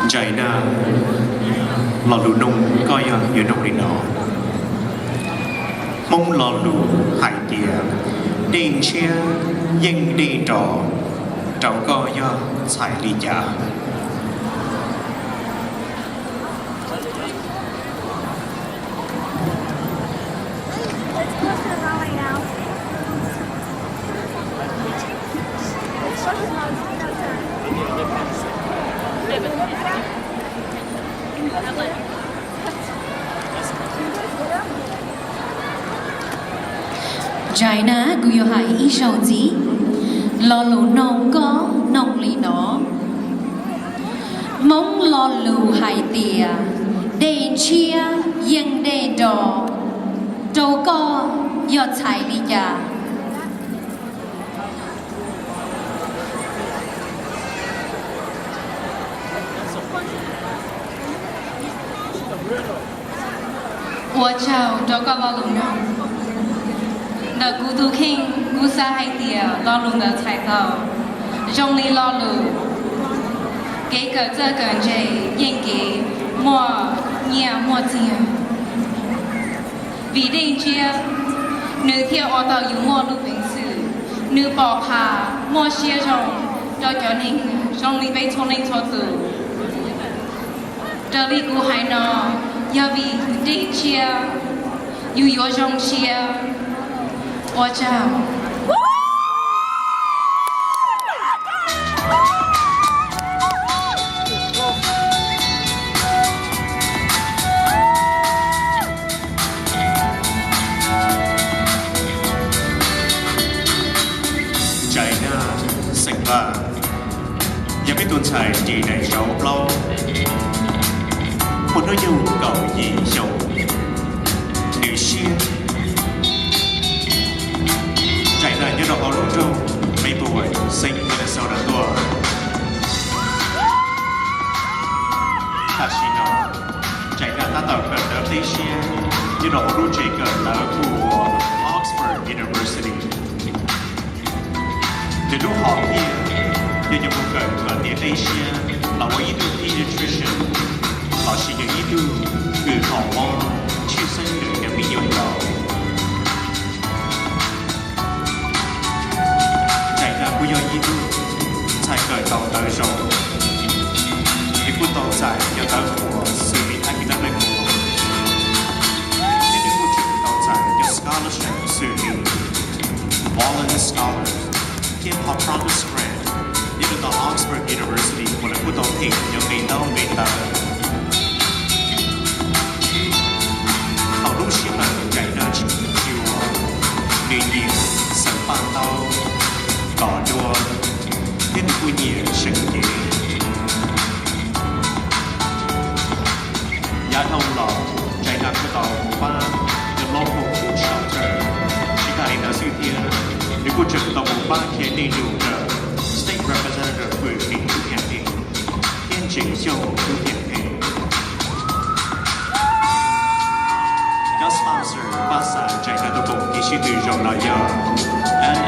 China, lo lus noog koj yog yuav noog li no: Hmoob lo lus hais tias dej ntshiab yeej dej nro, rau koj yog txhais li cas? China, kuv yuav hais ib zaug ntxiv, lo lus noog koj noog li no: Hmoob lo lus hais tias dej ntshiab yeej dej nro, rau koj yog txhais li cas? Ua tsaug rau koj lo lus noog. Ntawm kuv tus kheej, kuv xav hais tias lo lus ntawd txhais tau zoo li lo lus: kev kawm txawj kawm ntse yeej kev muaj nyiaj muaj txiag. Vim dej ntshiab, nws thiaj ua tau yus muaj lub peev xwm, nws pom qhia muaj siab zoo rau cov neeg zoo li peb txhua leej txhua tus. Raws li kuv hais no, yog vim dej ntshiab, yus yuav zoo siab. Ua tsaug. China, xeem Vaj, yog peb tus ntxhais ris daim zauv plaub, muaj hnub nyoog kaum yim xyoo, nws siab. China nyob rau hauv lub nroog Maplewood, Saint Minnesota tuaj. Tam sim no, China tab tom kawm ntawv teb siab nyob rau hauv lub tsev kawm ntawv kuj ua Oxford University. Nws lub hom phiaj yog yuav mus kawm kawm tiav teb siab los ua ib tug pediatrician lossis yog ib tug kws kho mob tshwj xeeb rau cov me nyuam yaus. China kuj yog ib tug ntxhais kawm tau ntawv zoo, nws kuj tau txais cov tawv qhuas xws li thab kis dab leej muas, thiab nws kuj tseem tau txais cov scholarship xws li Mullen Scholar thiab Promise Grant nyob rau tom Oxford University uas lawv kuj tau them cov nqe ntaub nqe ntawv. Thaum lub sij hawm China tsis ua, nws nyiam xeem paj ntaub, tom duab, thiab nws kuj nyiam seev cev. Yav dhau los, China kuj tau mus pab cov local food shelter. Tsis tas li ntawd xwb thiab, nws kuj tseem tau mus pab qhia dej num rau State Representative Fwm Fim lub campaign thiab Ntseem Xyooj lub campaign. Cov sponsor pab xa China tus koom kev sib tw zaum no yog N